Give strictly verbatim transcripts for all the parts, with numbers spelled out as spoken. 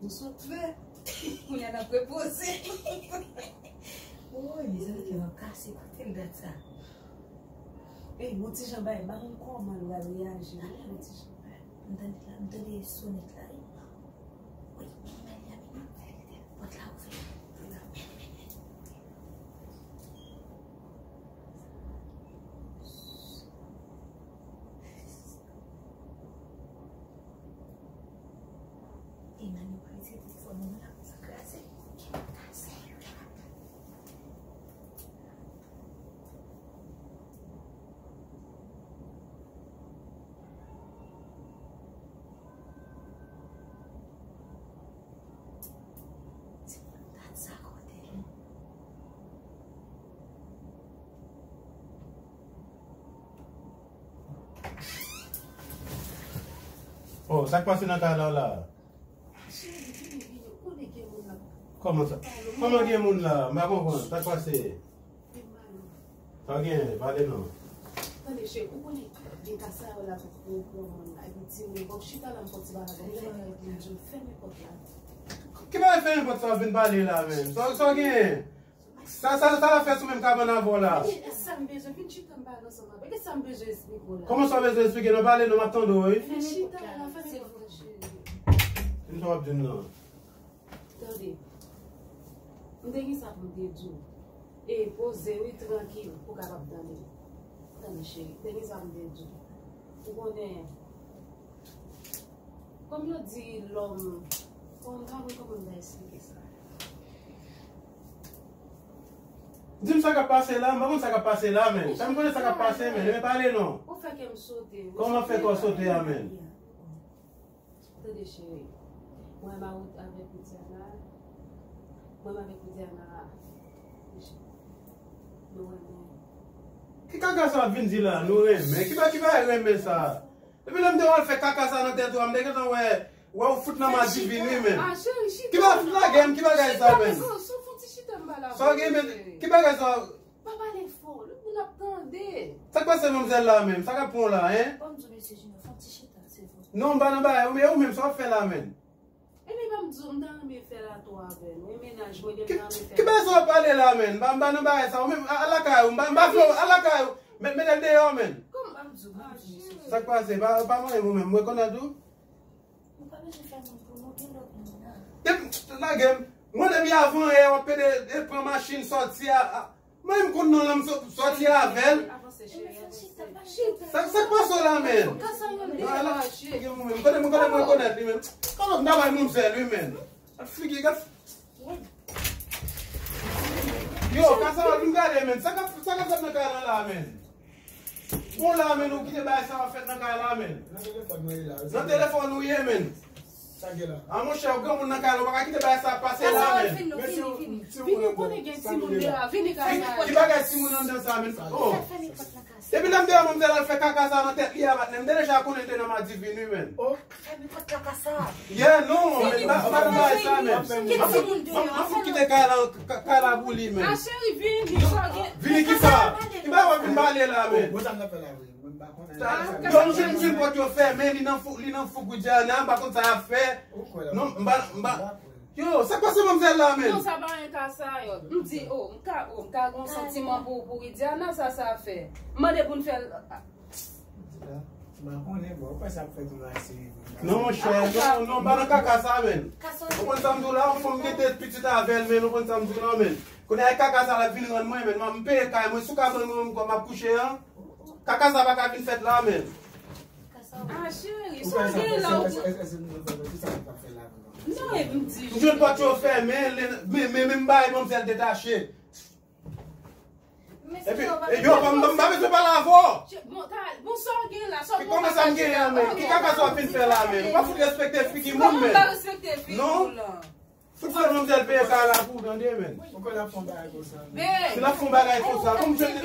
Nou sot fè. Kounye a n ap repoze. Woy, mezanmi, kè m ap kase, kote m dat sa. Ey, bon ti jan bay, m pa konn kòman l pral reyaji, wi, bon ti jan bay. M tande la, m tande sonèt la, wi. Wi, men, men, men, men, pòt la ouvè. Emmanuel pa retire telefòn mwen la, sa kraze. Kraze. Ti moun dat sa kote. Oh, sa k pase nan kay la la? Cheri, vini, vini, ou konnen gen moun la. Kòman sa? Kòman gen moun la? M pa konprann. Sa k pase? Sa w gen? Pale non. Tande, cheri, ou konnen gen ka sa yo la pou, pou, pou moun la. Epi di moun, bon, chita la, m fè ti bagay. Ou konnen, di m, fèmen pòt la. Ki bagay fèmen pòt sa w vin pale la menm? Sa, sa w gen? Sa, sa, sa l ap fè sou menm kabann avè w la? E sa m bezwen, vin chita m pale ansanm avè w. E sa m bezwen esplike w la? Kòman sa w bezwen esplike? Non, pale non, m ap tande w, wi. Vin chita la, fèmen pòt la, cheri. Vin sa w ap di m nan. Tande. M te gen sa pou m te di w. E poze wi, trankil, pou w kapab tande. Tande, cheri, m te gen sa pou m te di w. Ou konnen, kòm yo di lòm, kòm, m pa konn kòman m ta esplike sa. Di m sa k ap pase la, m pa konn sa k ap pase la, menn. Sa m konnen sa k ap pase, menn. Men pale non. Ou fè kè m sote, wi. Kòman fè kè w sote a, menn? Tande, cheri. Mwen menm avèk Widiana. Mwen menm avèk Widiana. Nou renmen. Ki kaka sa w ap vin di la? Nou renmen? Ki ba, ki bagay renmen sa? Depi lè m te wè w al fè kaka sa nan tèt ou a, m te gentan wè, wè w fout nan madivin wi, menn. Ki ba, fout lage m, ki bagay sa, menn? Sa w gen, menn? Ki bagay sa? Pa pale fò, lòt moun ap tande. Sa k pase manmzèl la menm? Sa k ap pran w la, en? Ban m di w, mesye Junior, fè yon ti chita, silvouplè. Non, m pa nan bagay, ou, men ou menm, sa w ap fè la menm? Ebyen, ban m di w, m ta renmen fè la tou avè nou. E mennaj mwen, m ta renmen fè la. Ki bagay sa w ap pale la menm? M pa, m pa nan bagay sa, ou menm, a, al lakay ou, m pa, m pa fè w, al lakay ou. Met, met l deyò menm. Kòman? Ban m di w, ban m di w, mesye. Sa k pase? Pa, pa manyen ou menm, mwen konn tou. Nou pa bezwen fè moun pou nou, gen lòt moun nan. Depi, lage m. Mwen depi avan yè, w ap pede, e pran machin, sòti a, a. Mwen m konn non lan, m sò-, sòti avè l. Sa, sa k pase w la, menn? Nan, la, gen moun menm. Kote mwen, kote mwen rekonèt li, menn. Kòman m ta bay manmzèl, wi, menn. Gad figi, gad. Yo, kasa w ap vin gade, menn. Sa k ap, sa k ap fèt nan kay lan la, menn? Bon la, menn, ou kite bagay sa ap fèt nan kay la, menn. Nan telefòn mwen ye la. Nan telefòn ou ye, menn. Sa gen la? A, monchè, ou granmoun nan kay la, ou pa ka kite bagay sa ap pase la, menn. Vini, vini, vini. Vini, ou konnen gen timoun deyò a. Vini, kay la. Ki bagay timoun anndan sa, menn? Oh. Depi lè m te wè manmzèl al fè kaka sa nan tèt li a, patnè, m te deja konnen l te nan madivin wi, menn. Oh. Fèmen pòt kaka sa. Yeah, non, men pa, pa nan bagay sa, men. Ki timoun deyò? M ap fout kite kay la, ka-, kay la pou li, men. A, cheri, vini, sa gen. Vini ki sa? Ki bagay w ap vin pale la, men? Bon, sa m t ap fè la, wi. Mwen m pa konnen. Yo, m jwenn, m jwenn pòt yo fèmen, li nan fou, li nan fou Gwidiana, m pa konn sa y ap fè. Non, m pa, m pa. Yo, sa k pase manmzèl la, men? Non, sa pa yon ka sa, yo. M di, oh, m ka, oh, m ka gen yon santiman pou, pou Widiana, sa, sa fè. M mande pou n fè l. Di la, m pa konnen, bon, ou kwè sa ap fèt ou la, se. Non, monchè, non, non, pa nan kaka sa, menn. Ou konn sa m di w la, yon fanm gen de pitit avè l, menn, ou konn sa m di w la, menn. Kounye a, kaka sa l ap vin rann mwen, menn, m, m peye kay mwen, sou kabann mwen, m, m ap kouche an. Kaka sa pa ka vin fèt la, menn. A, cheri, sa w gen la, ou. Non, e m di. M jwenn pòt yo fèmen, men, men, men m bay manmzèl detache. Epi, e yo, m pa, m pa bezwen pale avè w. Bon, sa w gen la, sa w gen la, men? Ki kaka sa w ap vin fè la, men? Ou pa fout respekte figi moun, men. Kòman m pa respekte figi w la? Fout fè manmzèl peye kay la pou w, tande, men. Si l ap fè yon bagay konsa, men. Si l ap fè yon bagay konsa, kòm je di,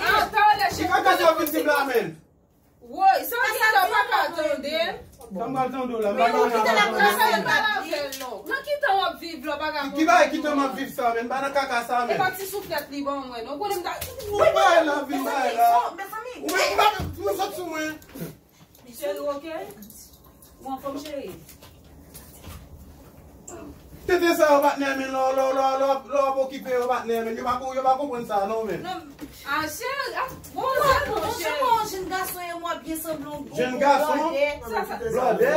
ki kaka sa w ap vin di m la, men? Woy, sa w gen la, w pa ka tande? Sa m pral tande w la, m pa nan kaka sa, men. Nan ki tan w ap viv la, w pa ka konprann. Ki bagay ki tan m ap viv sa, men? M pa nan kaka sa, men. E pa ti souflèt li ban mwen, non? Ou konnen m ta. Ou pa la, vin bay la. Ou menm, ou pa, ou sot sou mwen. Cheri, oke? Ou anfòm, cheri? Tenten sa yo patnè men, lè w ap okipe yo patnè men, yo pa konprann sa non men. Non, a cheri, a bon, se bon cheri. Yon jenn gason e mwen byen sanble yon gwo blòdè. Jenn gason? Blòdè?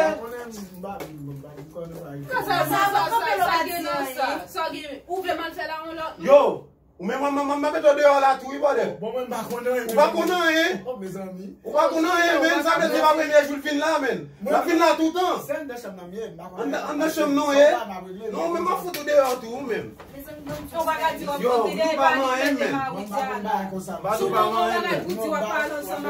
Sa sa sa sa sa gen nan sa? Sa gen, ou vle m al fè la yon lòt moun? Yo, ou menm m ap mete w deyò la tou wi brother. Bon, mwen m pa konn anyen. Ou pa konn anyen? Oh, mezanmi. Ou pa konn anyen men, sa vle di se pa premye jou l vin la men. L ap vin la toutan. Se anndan chanm nan m ye, m pa konn anyen. Anndan chanm nan w ye? Non, men m ap fout ou deyò tou ou menm. Yo, ou pa manyen men. M pa konn bagay konsa. M pa konn bagay konsa. M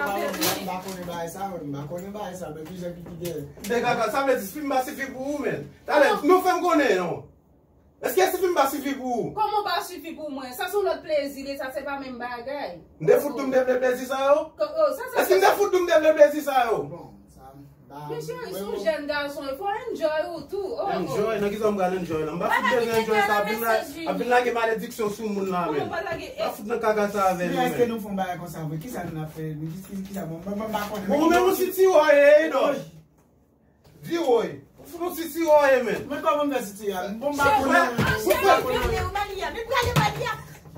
pa konn bagay sa, m pa konn bagay sa, men ki jan ki gen. De kaka, sa vle di si fim pa sifi pou ou men. Talè, nou fè m konnen non. Èske si fim pa sifi pou ou? Kòman pa sifi pou mwen? Sa se yon lòt plezi li, sa se pa menm bagay. M te fout tou m te vle plezi sa yo? Èske m te fout tou m te vle plezi sa yo? Bon, sa Men cheri, se yon jèn gason, il faut enjoy ou tou. Oh, oh. Enjoy? Nan kisa m pral enjoy la? M pa fout bezwen enjoy sa, ap vin la, ap vin lage malediksyon sou moun la men. M pa fout nan kaka sa avè nou men. Èske nou fè yon bagay konsa vre? Kisa nou ap fè? Kisa, kisa, bon, mwen pa konnen. Bon, ou menm ou si ti woy, Edo. Di woy. Ou fout ou si ti woy men. Men kòman m fè si ti a? Bon, m pa konnen. Cheri, ou prale Malia, men prale Malia.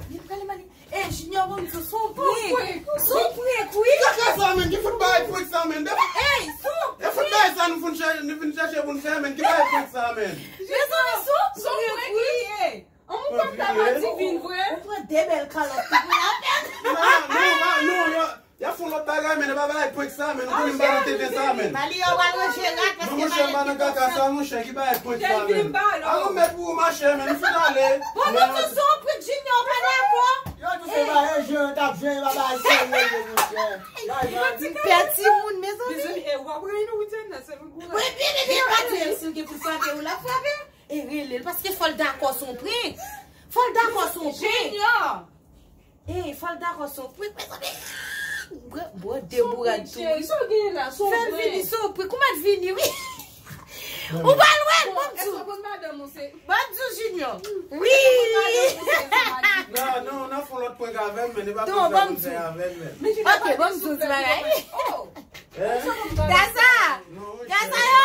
Men prale Malia. Ey, Junior, bon, se yon prank. Se yon prank, wi. Ki kaka sa, men? Ki fout bagay prank sa, men? Ey, se yon prank. E fout bagay sa nou fout chèche, nou vin chèche pou n fè, men. Ki bagay prank sa, men? Mezanmi, se yon prank, wi. An, ou konn ta pa divin vre. Ou pran de bèl kalòt pou lapèn. Non, non, non, non. Y ap fè yon lòt bagay, men. E pa bagay prank sa, men. Nou konnen m pa nan tenten sa, men. Mali yo pral ranje rat paske. Non, monchè, m pa nan kaka sa, monchè. Ki bagay prank sa, men? Alon mèt pou ou, machè, men. M fin ale. Bon, nou tou se yon prank, Junior, ou pa dakò? Yo tou se bagay jwe yo t ap jwe, yo pa bagay serye yo, monchè. Pè timoun, mezanmi. Mezanmi, e w ap rele nou, Widiana, se nou pou. Wi, byen, byen, byen, pa di si l gen pou l frape ou, l ap frape. E rele l, paske fò l dakò se yon prank. Fò l dakò se yon prank. Junior! Ey, fò l dakò se yon prank, mezanmi. Bwè, bwè, de bourad tou. Cheri, sa w genyen la, se yon prank. Fè l vini, se yon prank. Ou mèt vini, wi. Ou pa lwen, bon, m di w. Èske w konn madanm ou se? Ban m di w, Junior. Wi. Non, non, n ap fè yon lòt prank avè m, men e pa prank sa pou n fè avè m, men. Ok, ban m di w ti bagay. Kasa! Kasa, yo!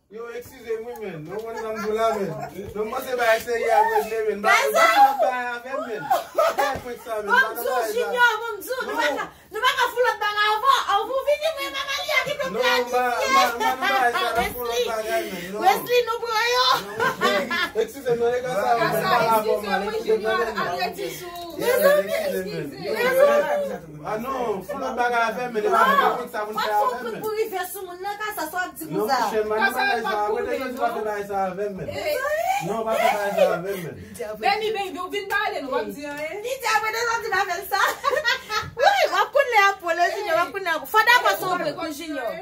Yo, eskize m wi, men. Nou konn sa m di w la, men. Non, m panse bagay serye ap regle, men. M pa, m pa fè lòt bagay avè m, men. Bagay prank sa, men. Ban m di w, Junior, ban m di w, nou pa ka. Nou pa ka fè lòt bagay avan. Avan w vini, mwen, Mama Lia ki te planifiye. Non, m pa, m pa, m pa nan bagay sa, n ap fè lòt bagay, men. Non. Wesley, nou pran yo. Eskize m, nan legal sa, mwen pale avè w, mwen eskize m, tande, men. Mezanmi, eskize m. Ah non, fè lòt bagay avè m, men. Non, pa fè lòt prank pou rive sou moun nan, kasa sa w ap di konsa. Non, monchè, m pa nan bagay sa, mwen te jodi pa fè bagay sa avè m, men. Non, pa fè bagay sa avè m, men. Baby, baby, ou vin pale, nou p ap di anyen. Li di apre de zòt di pa fè l sa. Wi, w ap konn lè y ap pran lè Junior, w ap konn lè y ap. Fò dakò se yon prank wi Junior.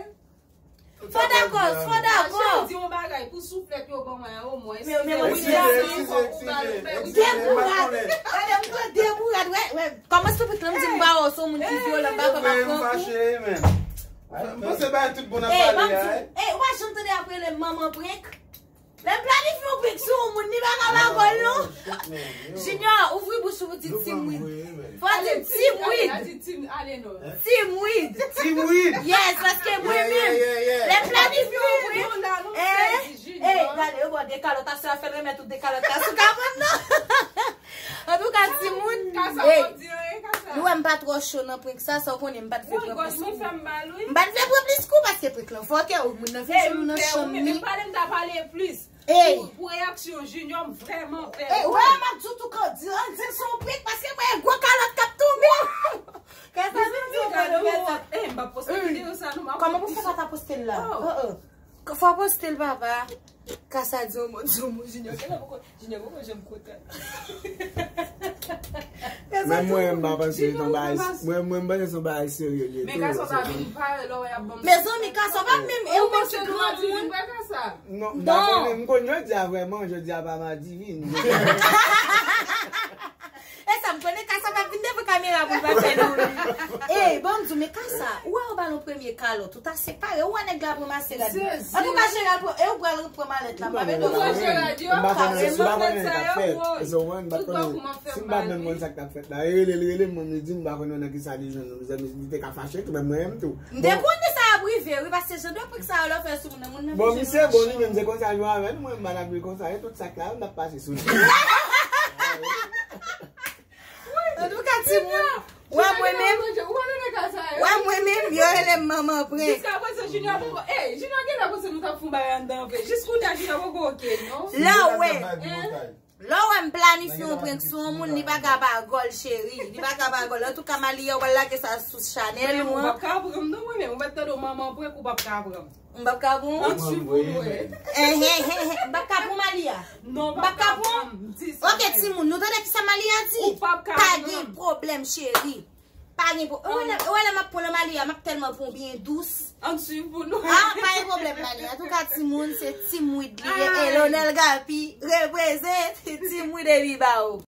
Fò dakò, fò dakò. Cheri, di yon bagay pou souflèt yo ban mwen an, omwen. Men, men, eskize, eskize, eskize, eskize, m pa konnen. Gade, m pran de bourad, wè, wè. Kòman se prank lan, m di m pa wè w se yon moun ki vyolan, m pa kwè m ap pran kou. M fache, men. M panse bagay tout bon n ap pale a. Ey, ou pa janm tande y ap rele m manman prank? Lè m planifye yon prank sou yon moun, li pa ka ba kò l non. Junior, ouvri bouch ou di Team Weed. Fò di Team Weed. Team Weed. Team Weed. Yes, paske mwen menm, lè m planifye yon prank, eh, eh, gade, yo ba w de kalòt, aswè a fè l remèt ou de kalòt la sou kabann nan. Antouka, timoun, ey, nou wè m pa twò cho nan prank sa, sa w konnen m pa t vle pran plis kou. M pa t vle pran plis kou paske prank lan fòkè, ou moun nan vin jwenn nou nan chanm li. Ey! Pou, pou reyaksyon Junior, m vrèman pè. Ey, ou wè, m ap di w tou, kan di, ann di l se yon prank, paske mwen, gwo kalòt k ap tonbe. Kè sa vin di w, gade w. Ey, m p ap poste videyo sa, non, m ap. Kòman pou fè pa ta poste l la? Fò poste l, papa. Kasa di yon mo, di yon mo, Junior. Kè la poko. Junior poko janm kontan. Men mwen, m pa panse se yon bagay, mwen, mwen, m panse se yon bagay serye li ye tou. Men Kasa pa vin pare lè w y ap ban m. Mezanmi, Kasa pa menm, e ou menm ki granmoun. Non, m pa konnen, m konn jodi a vrèman, jodi a pa madi vini. E sa, m konnen Kasa pa vin devan kamera pou l pa fè nou ri. Ey, ban m di w, men Kasa, ou wè w ba l yon premye kalòt, ou ta separe, ou wè nèg la pran masera. Antouka, Jera, e ou pral pran malèt la, m pa mete w la. M pa konnen, m pa konnen sa k ap fèt. Si m pa menm konn sa k t ap fèt la. E rele l, rele m, mwen, m di, m pa konnen nan kisa li jwenn nou, mezanmi, li te ka fache tou, men mwen menm tou. M te konnen sa, Prive, wi, paske jan de prank sa yo lè w fè sou moun nan, moun nan Bon, vin misye bon, li menm, se konsa jwe avè nou, mwen, m pa t ap jwe konsa, e tout sak la, m t ap pase sou li. Antouka, timoun, wè mwen menm, wè mwen menm, yo rele m manman prank. Jiska prezan, Junior poko, ey, Junior genlè panse nou t ap fè yon bagay anndan vre. Jis kounye a, Junior poko oke, non. Lè w wè, lè w wè m planifye yon prank sou yon moun, li pa ka pa gòl, cheri. Li pa ka pa gòl. Antouka, Malia, w pral lage sa sou chanèl ou an. Ou p ap ka pran m, non, mwen menm. Ou mèt tande w manman prank, ou p ap ka pran m. M p ap ka pran w. Ann swiv pou nou wè. Enhen, enhen, m p ap ka pran Malia. Non, m p ap ka pran. Ok, timoun, nou tande kisa Malia di? Ou p ap ka pran. Pa gen pwoblèm, cheri. Pa gen pwoblèm. Ou wè lè, ou wè lè m ap pran nan Malia, m ap tèlman pran w byen dous. Ann swiv pou nou. Ah, pa gen pwoblèm, Malia. Antouka, timoun, se Team Weed li ye. E Lonel Gapi reprezent Team Weed epi ba ou.